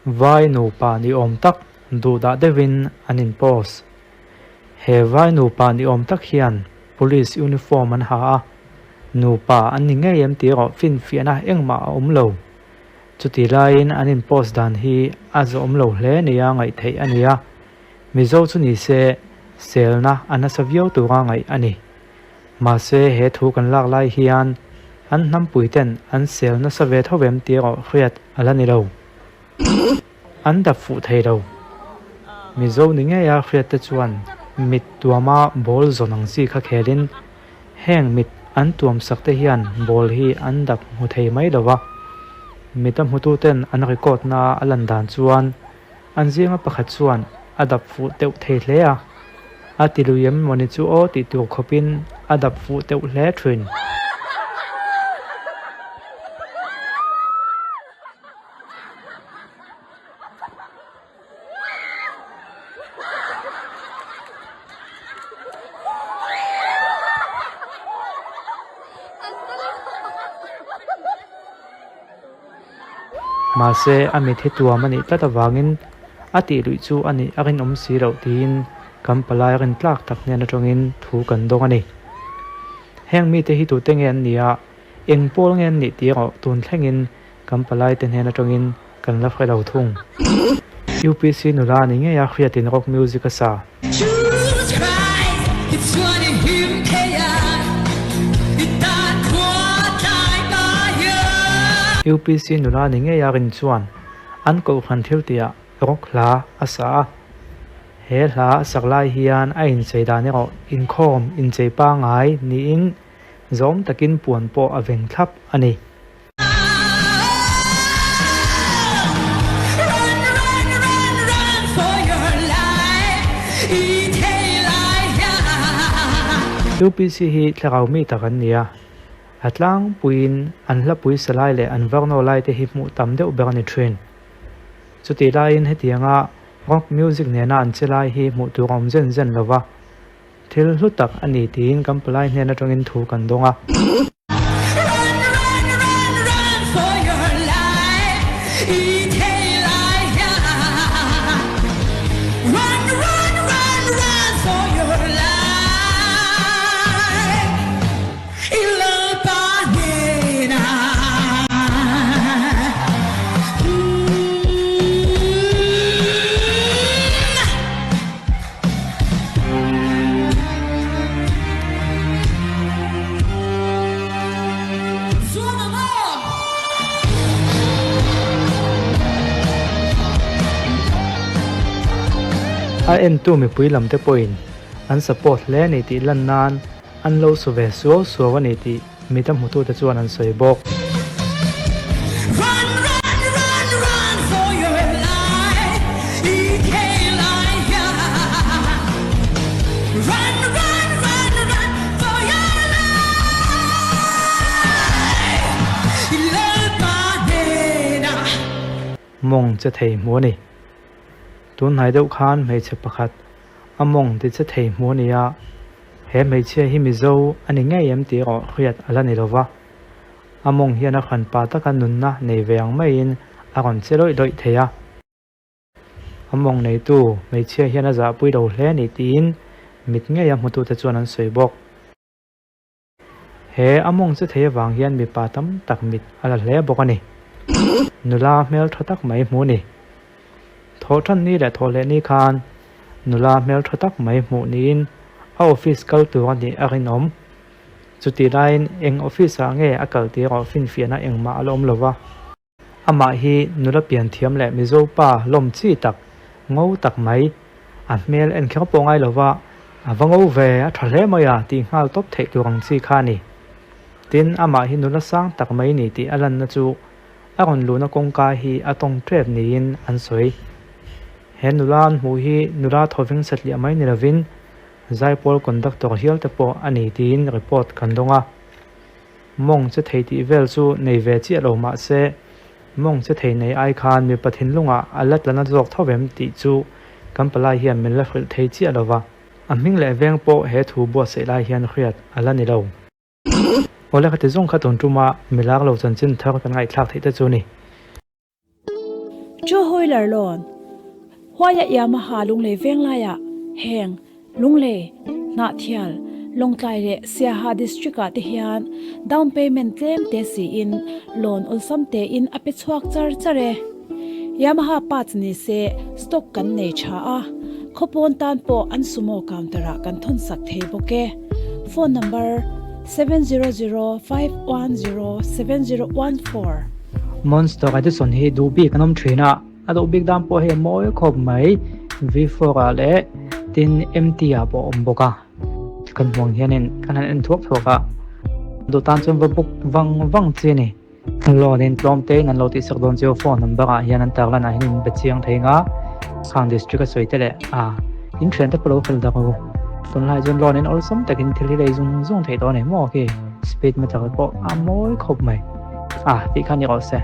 Vai nupa ni awm tak duhdah deuhin an in post. He vai nupa ni awm tak hian police uniform an ha a, nupa an ni ngei em tih erawh finfiahna engmah a awm lo. Chutih laiin an in post dan hi a zawhawm lo hle nia ngaih theih a ni a, Mizo chu ni se selna a nasa viau tura ngaih a ni. Mahse he thu kan lak lai hian an hnampui ten an sel nasa ve tho em tih erawh hriat a la ni lo. An dap fuh thei lo. Mizo ni ngeia hriat te chuan mit tuama ball zawn ang chi kha khelin heng mit an tuam sak te hian ball hi an dap hmu thei mai lo va. Mit a hmutu ten an record na a lan dan chuan An zinga pakhat chuan a dap fuh teuh thei hle a, a ti lui em mawni chu aw tih tur khawpin a dap fuh teuh hle thin. Mahse, a mit hi tuam a nih tlat avangin a tih luih chu a nih a rinawm si loh tiin kan palai rin tlak tak hnen atangin thu kan dawng a ni. Heng mite hi tute nge an nih a, eng pawl nge an nih tih erawh tun thlengin kan palai te hnen atangin kan la hre lo thung. UPC nula ni ngei a hriatin rock music a sa. UPC nula ni ngei a rin chuan an kohhran thil tihah rock hla a sa a. He hla a sak lai hian a inchei dan erawh inkhawm inchei pangngai niin zawm takin puan pawh a veng thlap a ni. UPC hi thlarau mi tak an ni a, a tlangpuiin an hlapui sa lai leh an varnaw lai te hi hmuh tam deuh ber a ni thin. Chutih laiin hetianga rock music nena an che lai hi hmuh tur a awm zen zen lo va, Thil hlu tak a ni tiin kan palai hnen atangin thu kan dawng a. A entu mipui lam te pawhin an support hle a ni tih lan nan an lo su ve suau suau a ni tih mita hmutute chuan an sawi bawk. Mawng che thei hmu a ni. Tunhnai deuh khan hmeichhe pakhat a mawng ti che thei hmu a ni a, he hmeichhia hi Mizo a ni ngei em tih erawh hriat a la ni lo va. A mawng hian a hranpa taka nunna nei ve ang maiin a rawn che lawih lawih thei a. A mawng neitu hmeichhia hian a zahpui lo hle a ni tiin mit ngeia hmutute chuan an sawi bawk. He a mawng che thei avang hian mipa tam tak mit a la hle bawk a ni. Nula hmel tha tak mai hmuh a ni. Thawh tan ni leh thawh leh ni khan nula hmel tha tak mai hmuh niin a office kal tur a nih a rinawm. Chutih laiin eng office ah nge a kal tih erawh finfiahna engmah a la awm lo va. Amah hi nula pian thiam leh Mizo pa lawm chi tak, ngo tak mai. A hmel en kher pawh ngai lova, a va ngo ve, a tha hle mai a tih nghal tawp theih tur ang chi kha a ni. Tin, amah hi nula sang tak mai ni tih a lanna chu a rawn luhna kawngka hi a tawng tep niin an sawi. He nula an hmuh hi nula thawveng satliah mai ni lovin Zaipawl conductor hial te pawh a ni tiin report kan dawng a. Mawng che thei tih vel chu nei ve chiah lo mah se, mawng che thei nei ai khan mipa thinlungah a la tla na zawk tho vem tih chu kan palai hian min la hrilh thei chiah lo va. A hming leh veng pawh he thu buatsaih lai hian hriat a la ni lo. Awle ka ti zawng kha tun tuma milak lo chanchin thar kan ngaihthlak theih te chu ni. Two wheeler loan, Huaia Yamaha Lunglei Venglaiah heng Lunglei, Hnahthial, Lawngtlai leh Siaha District ah te hian down payment tlem te siin loan awlsam tein a pe chhuak char char e. Yamaha parts ni se stock kan nei tha a, khawpawn tan pawh an sumo counter ah kan thawn sak thei bawk e. Phone number, 7005107014. Monster Edison hi duh bik an awm thin a. A duh bik dan pawh hei a mawi khawp mai V4 ah leh tin MT ah pawh a awm bawk a kan hmuh ang hianin kan han en thuak thuak a duh tan chuan va book vang vang chi a ni loan in tlawm te in an lo tihsak dawn chu phone number ah hian an tarlan ah hian in be chiang thei ang a khang district a sawi te leh a in thian te pawh lo fel dak u tunlai chuan loan in awlsam takin thil hi lei zung zung theih tawh a ni maw khi speed meter pawh a mawi khawp mai a tih kha ni rawh se.